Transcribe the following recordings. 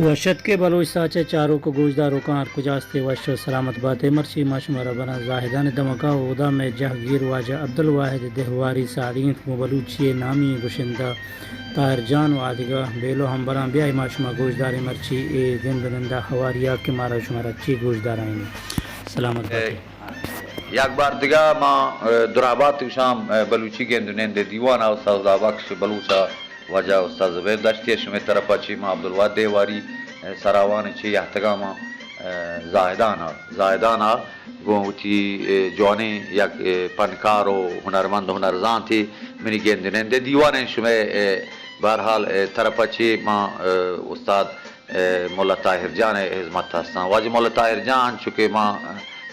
وش اتکے بلوچ ساچ ءِ چاروک ءُ گوشداروکاں، ہر کجا استے وش ءُ سلامت باتے۔ مرچی ما شمارا براں زاہدان ءِ دمگا ءُ اودا مئے جہگیر واجہ عبدالواحد دہواری ساڑی انت گوں بلوچی ءِ نامی ئیں گشندہ طاہر جان ءُ آدگہ بیلو ہمبراں۔ بیائے ما شما گوشداریں مرچی اے گند ءُ نند ءَ ہواریا کہ مارا شمارا چے گوشدارائینی۔ سلامت باتے۔ یک بار دگہ ما، ء، دراہبات گوشاں، ء، بلوچی گند ءُ نند ءِ دیوان ءَ استاد خدا بخش بلوچ ءَ واجہ استاد زبیر دشتی ءَ شمئے طرف ءَ چہ ما عبدالواحد دہواری، ء، سراوان ءَ چہ یہتگاں ما، ء، زاہدان ءَ، زاہدان ءَ گوں وتی، ء، جوانیں یک، ء، پنکار ءُ ہنرمند ءُ ہنرزانتے منی گند ءُ نند ءِ دیوان ءَ شمئے، ء، بہرحال، ء، طرف ءَ چہ ما، ء، استاد ء، ملا طاہر جان ءِ ہزمت ءَ ہستاں۔ واجہ ملا طاہر جان، چونکہ ما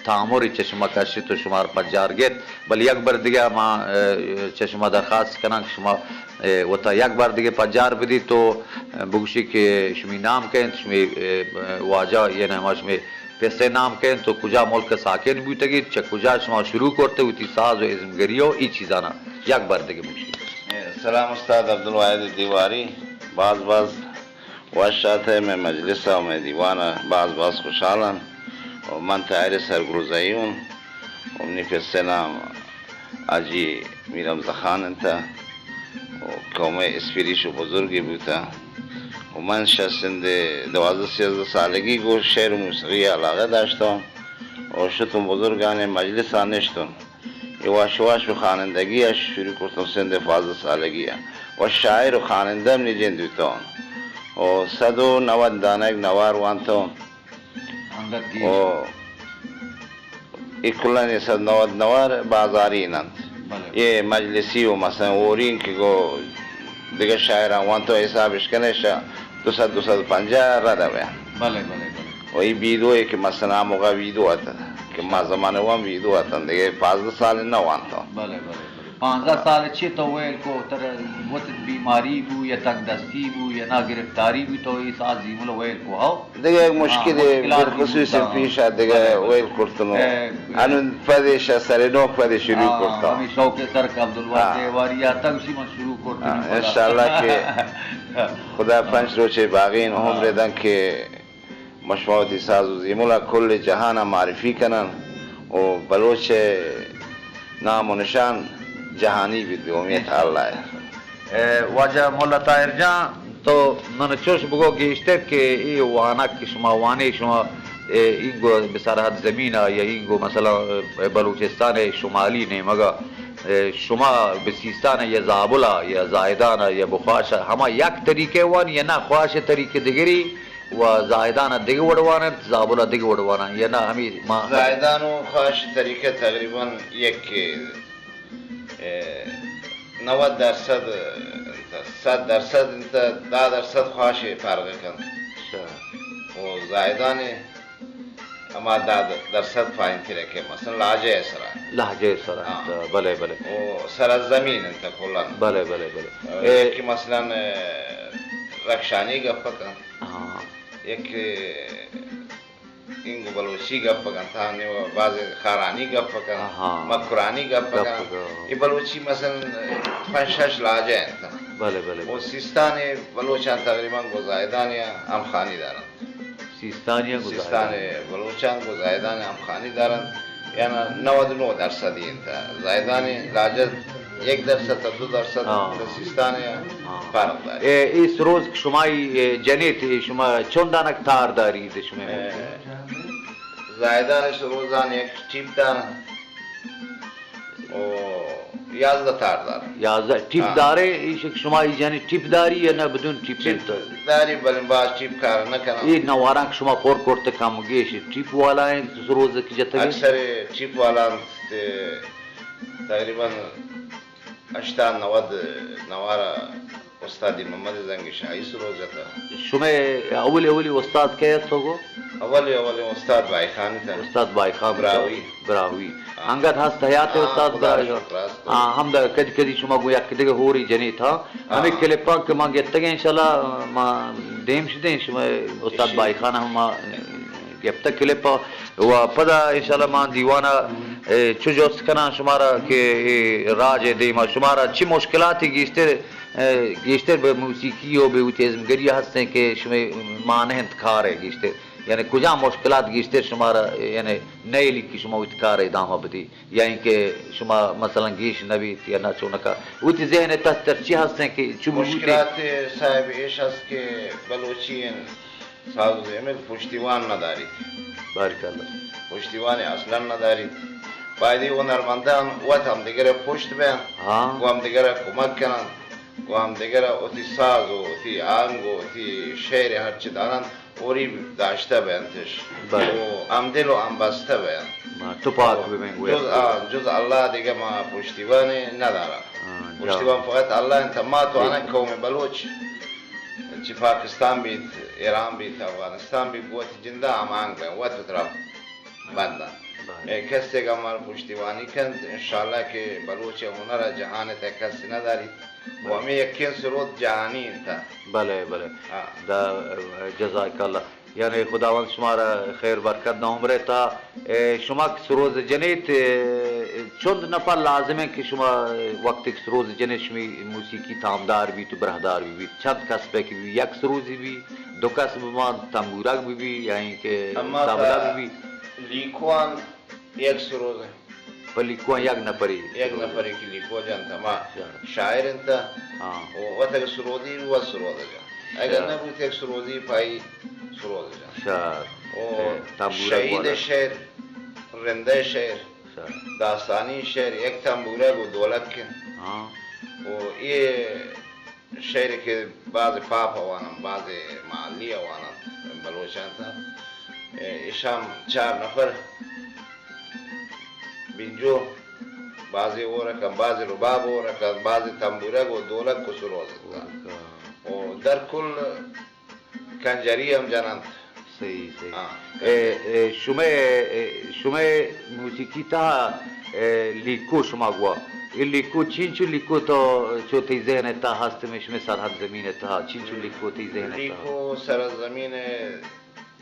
تامر چہ شما کشت ءُ شمار پجار گپت، بلے یک بر دگہ ما، ء، چہ شما درخواست کناں کہ شما، ء، وتا یک بر دگہ پجار بدیت ءُ بگوشی کہ شمی نام کئے انت، شمی، ء، واجہ، یعنی ہما شمی پس ءِ نام کئے انت ءُ کجا ملک ءَ ساکن بوتگیت، چہ کجا شما شروع کرتگ وتی ساز ءُ ازمگری ءُ ای چیزانا یک بر دگہ بگوشیت۔ سلام استاد عبدالواحد دیواری، باز باز وش آتئے مئے مجلس ءَ ءُ مئے دیوان ءَ، باز باز خوشحال آں۔ ءُ من طاہر سرگروزئی اوں ءُ منی پس ءِ نام حاجی میر حمزہ خان انت ءُ قوم ءِ اسپیریش ءُ بزرگے بوتہ ءُ من شہ سند ءِ دوازدہ سیزدہ سالگی گوں شعر ءُ موسیقی ءَ علاقہ داشتوں ءُ شتوں بزرگانی مجلس ءَ نشتوں۔ اے وش وش ءُ خوانندگی ءَ شروع کرتوں سند ءِ پانزدہ سالگی ءَ۔ ءُ شاعر ءُ خوانندہ منی جند بوتوں۔ ءُ صد ءُ نود دانگ نوار وانتوں۔ انگت گیش۔ ءُ اے کلاں اے صد نود نوار بازارین انت۔ بلے۔ اے مجلسی ءُ مثلاً اورین کہ گوں دگہ شاعراں وانتوں حساب اش کنے شہ دو سد، دو سد پنجاہ رد ءَ بہ۔ بلے، بلے، بلے۔ ءُ اے ویدو ءَ کہ مثلاً آ موقع ویدو اتنت کہ ما زمانہ وان ویدو اتنت، دگہ پانزدہ سال نہ وانتوں۔ بلے، بلے، بلے۔ پانزدہ سال چی تو ویل کو، تر وت بیماری بو یا تنگ دستی بو یا نا گرفتاری بو تو اے ساز زیمل ویل کو ہو؟ دگہ یک مشکلے ہاں، مشکلات بالخصوص بوتا۔ پیش آ دگہ بلے، بلے۔ ویل کرتنو۔ اے، اے۔ انون پدے شہ سر نوک پدے شروع ہاں، کرتا۔ ہمیں شوق سر کا عبدالواحد ہاں۔ دیواری آتا اسی من شروع کرتا ہاں، ہوں پدا۔ انشاءاللہ کہ خدا پنچ روچے باغین ہاں۔ عمر دن کہ مشما وتی ساز ءُ زیمل ءَ کل جہان ءَ معرفی کنن ءُ بلوچ ءِ نام ءُ نشان جہانی بیت بہ امیت اللہ ءَ۔ اے، واجہ ملا طاہر جان، تو من چوش بگو گیشتر کہ اے وانگ کہ شما وانے شما، اے، اینگو بہ سرحد زمین ءَ یا اینگو مثلاً، اے، بلوچستان ءِ شمالی نیمگ ءَ، اے، شما بہ سیستان ءَ یا زابل ءَ یا زاہدان ءَ یا بخاش ءَ ہما یک طریقے وان یا نہ خواش طریقے دگری؟ ءُ زاہدان ءَ دگہ وڑ وان انت، زابل ءَ دگہ وڑ وان انت، یا نہ ہمے ما زاہدان ءُ خواش طریقہ تقریباً یک، اے، نود درصد انت، صد درصد انت، دہ درصد خواش فرق کنت۔ اچھا۔ ءُ زاہدان ہما دہ درصد پائن تر کہ مثلاً لہجہ سرا۔ لہجہ سرا ہاں۔ انت، بلے، بلے۔ ءُ سرزمین انت کلاً۔ بلے، بلے، بلے۔ ءُ اے کہ مثلاً، اے، رخشانی گپ کنت۔ ہاں۔ یک، اے، اینگو بلوچی گپ کنت، ہاں، نی باز خارانی گپ کنت، ہاں۔ مکرانی گپ گپ کنت۔ کنت۔ اے بلوچی مثلاً پنچ شش لہجہ انت۔ بلے، بلے، ءُ بلے۔ سیستان بلوچاں تقریباً گوں زاہدان ہم خانی دارنت۔ سیستانی گوں سیستان زاہدان۔ بلوچاں گوں زاہدان ہم خانی دارنت، یعنی نود نو درصدی انت۔ زاہدان لہجہ یک درصد تا دو درصد ہاں۔ تا سیستان ہاں۔ فرق دارت۔ اے، اے سروز کہ شما اے، اے، جنیت، اے شما چون دانگ تار داری دے شما؟ اے، زاہدان سروزان یک ٹیپ دار ءُ یازدہ تار دار۔ یازدہ ٹیپ ہاں۔ دارے، ایش کہ شما ای جنی ٹیپ داری یا نہ بدون ٹیپ ٹیپ انت؟ داری، بلے باز ٹیپ کار نہ کناں۔ اے نواراں کہ شما پر کرت کم گیش ٹیپ والا انت، سروز کہ جتگ انت؟ اکثر ٹیپ والا انت، تقریباً ہشتاد نود نوارا استاد محمد زنگ شاہی سروز جتا۔ شمئے اولی اولی استاد کئے ات تو گو؟ اولی اولی استاد بائی خان تھا۔ استاد بائی خان براہوئی۔ براہوئی۔ ہاں۔ انگت ہست حیات ہاں، استاد خدا براہوئی۔ شکر است۔ ہاں، ہمدا کدی کدی شما گو یک دگہ ہوری جنی تھا۔ ہاں۔ ہمیں کلپاں کہ ما گپتگ انشاءاللہ ما دیم شدیں شما استاد اشی۔ بائی خان ہم ما گپتگ کلپ و پدا انشاءاللہ ما دیوانا، اے، چو جست کناں شمارا کہ اے راج دیما شمارا چی مشکلاتی گیشتر اے، گیشتر بہ موسیقی و بہ وتی ازمگری ہستیں کہ شمے مان انت کار ہے گیشتر، یعنی کجام مشکلات گیشتر شمارا، یعنی نئیلی کہ شما وتی کار ادامہ بدی، یا اینکہ شما مثلاً گیش نہ بیت یا نہ چونکا وتی ذہن تحت تر چی ہستیں کہ چو بہ بوتیں؟ مشکلات صاحب ایش ہست کہ بلوچی ساز و زیمل پشتیوان نداریت۔ بارکاللہ۔ پشتیوان اصلاً نداریت۔ بایدی ہنرمندان وت ہمدگرا پشت بیان، ہاں۔ و ہمدگرا کمک کنن، و ہمدگرا وتی ساز و وتی آنگ و وتی شعر ہرچی دارن، اوری داشتہ بینتش۔ بلے۔ و ہمدل و ہمبستہ بین۔ ما تو پاک و ببین گویا۔ جز، آ، جز اللہ دگہ ما پشتیوانے ندارا۔ ہاں، جا۔ پشتیوان فقط اللہ انت۔ ما تو جی۔ آنگ قوم بلوچ چہ پاکستان بیت، ایران بیت، افغانستان بیت، گوں وتی جندا ہمانگ بیں، وت وترا بنداں۔ بلے۔ اے کسے کہ ہمارا پشتیوانی کنت، انشاءاللہ کہ بلوچ ہنر ء جہان ء تہ کس نہ داریت۔ و بلے۔ ہمیں یکیں سرود جہانی انت۔ بلے، بلے۔ ہاں۔ دا، جزاک اللہ۔ یعنی خداوند شمارا خیر برکت دا عمر ء تہا۔ اے، شما کہ سروز جنیت، اے، چند نفر لازم انت کہ شما وقتی کہ سروز جنیت شمی موسیقی تامدار بیت و براہدار بہ بیت؟ چند کس بہ کہ بی، یک سروزی بی، دو کس بمان، تنبورگ بہ بی، یا اینکہ اما طبلہ تا بہ بی؟ لیکوان یک سروز انت۔ پہ لیکوان یک نفری یک سروز۔ نفری کہ لیکو جنت، ہما شاعر۔ شاعر انت۔ ہاں۔ و وت اگر سرودی بی، وت سروز جنت۔ اگر شاعر۔ نہ بوت، یک سروزی پائی سروز جنت۔ شاعر۔ و اے، تنبورگ شہید والا۔ شعر، رندہ شعر، شاعر۔ داستانی شعر، یک تنبورگ و دولک انت۔ ہاں۔ و یہ شعر کہ بعض پاپ وانن، بعض محلی وانن، بلوچان تا۔ اے، اشام چار نفر بنجو، بعضی اور کن، بعضی رباب اور کن، بعضی تنبورگ و دولک و سروز تا۔ و در کل کنجری ہم جننت۔ صحیح، صحیح۔ ہاں۔ اے، اے، شمئے، اے، شمئے موسیقی تہا، اے، لیکو شما گوا۔ اے لیکو چینچو لیکو تو چو تئی ذہن ء تہا ہست، ہمے شمئے سرحد زمین ء تہا چینچو لیکو تئی ذہن ء تہا؟ لیکو سرحد زمین ء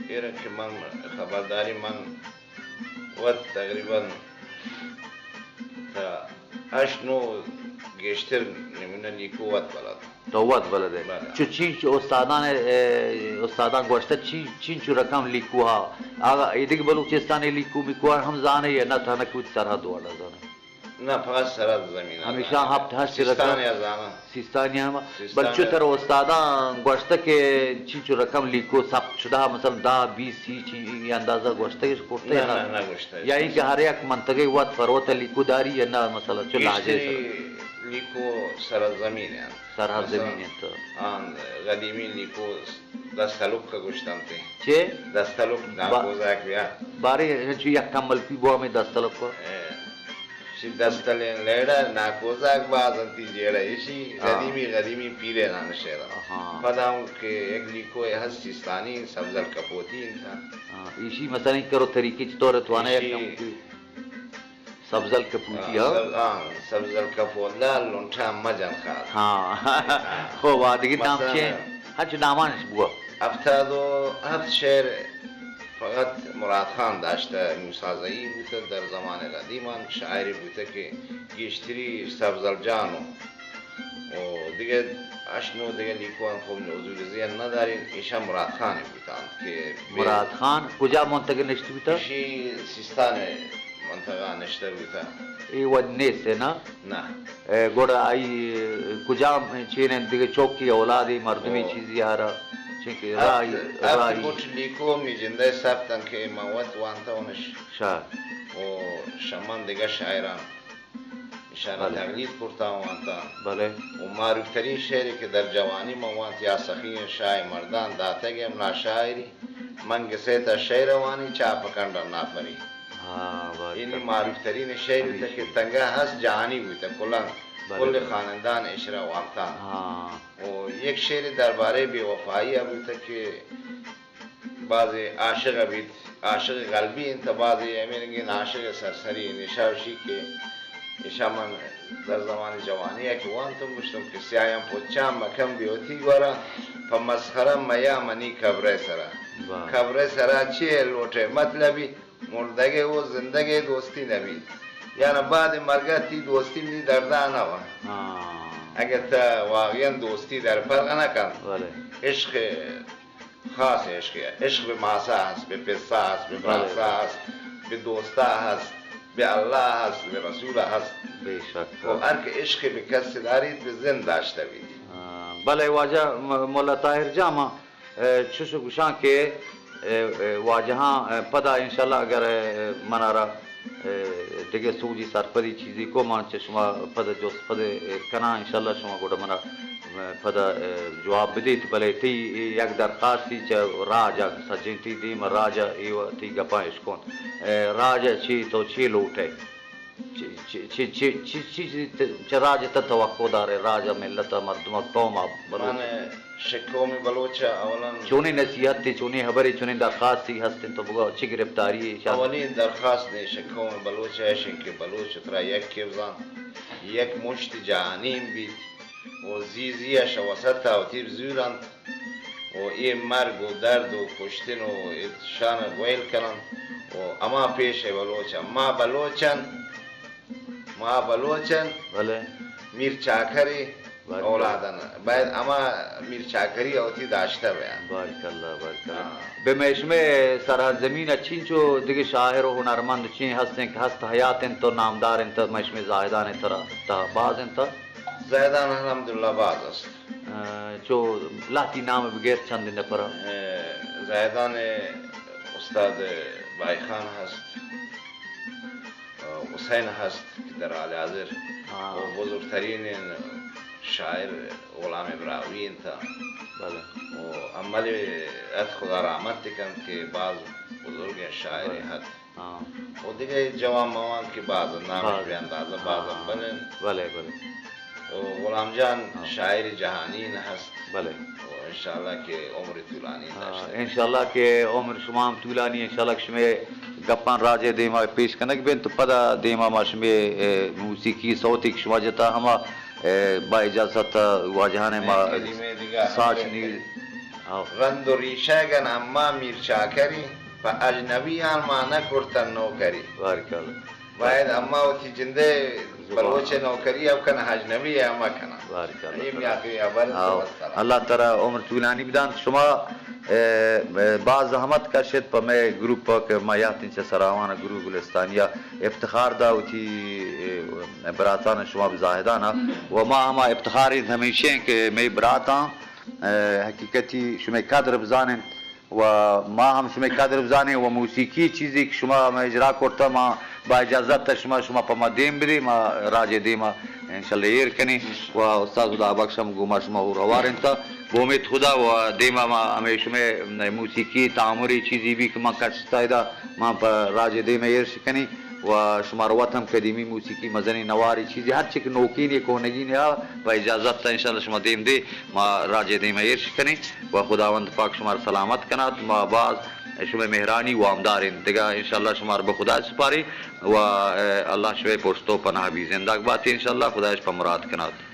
ایر کہ من خبرداری من وت تقریباً تا ہشت نو گیشتر نمونہ لیکو وت بلد۔ تو وت بلد ئے۔ بلے۔ چو چینچو استادان، اے، استادان گوشتہ چین-، چینچو رقم لیکو ہا۔ آگا ایدگہ بلوچستان لیکو میکو ہم زانے یا نہ تنک وتی سرحد وڑا زانے؟ نہ، فقط سرحد زمین ہمیشہ ہم ہپت ہشت سیستان رقم۔ یا زانا۔ سیستانی ہم۔ سیستان بل چو یا۔ تر استادان گوشتہ کہ چینچو رقم لیکو ثبت شدہ، مثلاً دہ، بیس، سی چی اندازہ گوشتہ کرتے نہ، نہ؟ نہ، نہ گوشتہ۔ یا اینکہ ہر یک منطقے وت فروت لیکو داری یا نہ، مثلاً چو لہجے گیشتری سر؟ لیکو سرزمین انت۔ سرزمین مثلاً انت۔ آن قدیمی لیکو دستلک کا گوشتنتے۔ چے؟ دستلک با-، ناکوزاک بیا۔ بارے انچو یک کمل پی بو ہمیں دستلک کو۔ اے، شی دستلیں لیڑا ناکوزاک باز انتی جیڑا ایشی ہاں۔ قدیمی، قدیمی پیرے نان شیرا۔ ہاں۔ پدا ہوں کہ یک لیکو ہے ہست سیستانی سبزل کپوتی انت۔ ہاں، ایشی مثلاً کرو طریقے چطور ہے توانا یک ایشی کم کی؟ سبزل کپوتی، ہاں، ہاں؟ سب-، ہاں، سبزل کپوت لال لنٹا مجن خال۔ ہاں۔ ہاں۔ خوب، آدگی نام مثلاً چے؟ ہنچ نامانش بوا۔ ہفتاد و ہفت شعر فقط مراد خان داشتہ، موسیٰ زئی بوتہ در زمان قدیمان شاعری بوتہ کہ گیشتری سبزل جان و، و دگہ ہشت نو دگہ لیکوان خوب حضور ذہن ندارین، ایشاں مراد خان بوتانت کہ بے مراد خان کجا منطقہ نشت بوتہ؟ ایشی سیستان منطقہ نشتہ بوتہ۔ اے وت نیست ہے نا؟ نہ۔ اے، گڑا آئی کجام چین انت دگہ چوکی اولادی مردمی او۔ چیزی آرا؟ چنکہ راہی، ہفت، ہفت راہی۔ گٹ لیکو می جندہ ثبت انت کہ من وت وانتہ انش۔ شاہ۔ او شمن دگہ شاعران اشارہ بلے۔ تقلید کرتا وانتا۔ بلے۔ و معروف ترین شعری کہ در جوانی من وانت یا سخی شاہ مردان داتگ ہم ناشاعری، من گسے تا شعر وانی چاپ کنڈ نافری۔ ہاں، بات یعنی تو معروف ترین شعر ہمیشہ۔ بوتہ کہ تنگہ ہست جہانی بوتہ، کلاں بلے، کل بلے۔ خاندان اشرا وانتا۔ ہاں۔ و یک شعر دربارے بے وفائی بوتہ کہ بازے عاشق بیت، عاشق قلبی انت، بازے ہمے رنگین عاشق سرسری انت۔ اشا وشی کہ اشا من در زمان جوانی کہ وانتم گوشتم کہ سیاہاں پچاں مکن بے وتی گورا، پہ مسخرہ میا منی قبرے سرا۔ واہ۔ قبرے سرا چے لوٹے مطلبی؟ مردگے و زندگے دوستی نبیت۔ یعنی بعد مرگا تی دوستی منی دردا نہ وا۔ ہاں۔ اگہ تہ واقعاً دوستی در فرق نہ کنت، بلے۔ عشق خاص عشق، عشق بہ ماسا ہست، بہ پسا ہست، بہ، بلے، براسا ہست، بہ دوستا ہست، بہ اللہ ہست، بہ رسولا ہست۔ بے شک۔ و ہر کہ عشق بہ کس داریت، بہ زند داشتہ بیت۔ ہاں، بلے واجہ م-، ملا طاہر جان، ما، اے، چوش گوشاں کہ، اے، اے، واجہاں، اے، پدا انشاءاللہ اگر، اے، منارا، اے، دگہ سوجی سرپدی چیزی کو، ما چہ شما پدا جست پد، اے، کناں انشاءاللہ شما گڑا منا پدا، اے، جواب بدیت، بلے تئی اے یک درخواستی چہ راج ءَ، سجیں تئی دیم ءَ راج ءَ اے و تئی گپاں اشکن۔ اے، راج ءَ چی تو چی لوٹ ئے؟ چی، چی، چی، چی، چی، چی، چی چہ راج ءَ تو توقع دار ئے؟ راج ءَ، ملت ءَ، مردم ءَ، قوم ءَ، بلوچ ءَ؟ من شکوم بلوچ ءَ اولاً چونیں نصیحت، چونیں حبرے، چونیں درخواستی ہست انت تو بگو، چی گرفتاری ئے؟ اولی درخواست نے شکوم بلوچ ءَ اش انت کہ بلوچ ترا یک کبزان، یک مشت جہانیم بیت۔ و زی زی ءَ شہ وسط ءَ وتی بزور انت و اے مرگ و درد و کشتن و اے شان ءَ گوئیل کن انت و ہما پیش ءَ بلوچ انت۔ ما بلوچ انت، ما بلوچ انت۔ بلے۔ میر چاکری بارکاللہ۔ اولاد انت۔ باید ہما میر چاکری ءَ وتی داشتہ بیان۔ بارکاللہ، بارکاللہ۔ ہاں۔ بہ مئے شمئے سرحد زمین ءَ چینچو دگہ شاعر و ہنرمند چین ہست انت کہ ہست حیات انت و نامدار انت، مئے شمئے زاہدان ءِ ترا تہ باز انت؟ زاہدان الحمدللہ باز است۔ ءَ، چو لہتی نام بگر چند نفر۔ ءَ، زاہدان استاد بائی خان ہست، ءَ، حسین ہست کہ در حال حاضر ہاں۔ و بزرگترین شاعر غلام براہوئی انت۔ بلے۔ و عمل ات خدا رحمت کنت کہ باز بزرگ شاعر بلے۔ ہست۔ ہاں۔ و دگہ جوان موان کہ باز نامش باز۔ بے اندازہ باز ہاں۔ بلے۔ بلے، بلے۔ و غلام جان ہاں۔ شاعر جہانین ہست۔ بلے۔ و انشاءاللہ کہ عمر طولانی ہاں، داشتہ۔ انشاءاللہ کہ عمر شما ہم طولانی، انشاءاللہ کہ شمئے گپاں راج ءِ دیما پیش کنگ بنت، پدا دیما ما شمئے، اے، موسیقی صوتی کہ شما جتا ہما، اے، با اجازت واجہان ءَ ما کلمے دگہ ساچ ہم نی-، ہاں۔ رند و ریشہ گن اما میر چاکری، پہ اجنبیان ما نہ کرتن نوکری۔ بارکاللہ۔ باید اما وتی جندے زبان۔ بلوچ نوکری اب کن، اجنبی ءَ اما کنا۔ بارکاللہ۔ اے میاتی ابر ہاں۔ والسلام۔ اللہ ترا عمر طولانی بدانت۔ شما، اے، اے، باز زحمت کشت پہ مئے گروپ ءَ کہ ما یاتیں چہ سراوان گروپ گلستانی ءَ افتخار دا وتی، اے، براتان شما بزاہدان ءَ۔ و ما ہما افتخار انت ہمیشیں کہ مئے براتاں، اے، حقیقتی شمئے قدر بزانیں۔ و ما ہم شمئے قدر بزانیں و موسیقی چیزے کہ شما ہمے اجرا کرتہ، ما با اجازت شما، شما پہ ما دیم بدے، ما راج ءِ دیما انشاءاللہ ایر کنیں۔ و استاد خدا بخش ہم گوں ما شما ہور ہوار انت۔ بہ امید خدا و دیما ما ہمے شمئے موسیقی تامری چیزے بی کہ ما کشتہ ادا، ما پہ راج ءِ دیما ایر شکنیں۔ و شمارا وت ہم قدیمی موسیقی، مزنیں نوارے چیزے، ہرچی کہ نوکینے کوہنگینے آ، با اجازت انشاءاللہ شما دیم دے۔ ما راج ءِ دیم ءَ ایر کنیں و خداوند پاک شمارا سلامت کنات۔ ما باز شمئے مہرانی وامدار ایں۔ دگہ انشاءاللہ شمارا بہ خدا سپاریں و، اے، اللہ شمئے پشت و پناہ بی۔ زندگ باتے انشاءاللہ، خدا اش پہ مراد کنات۔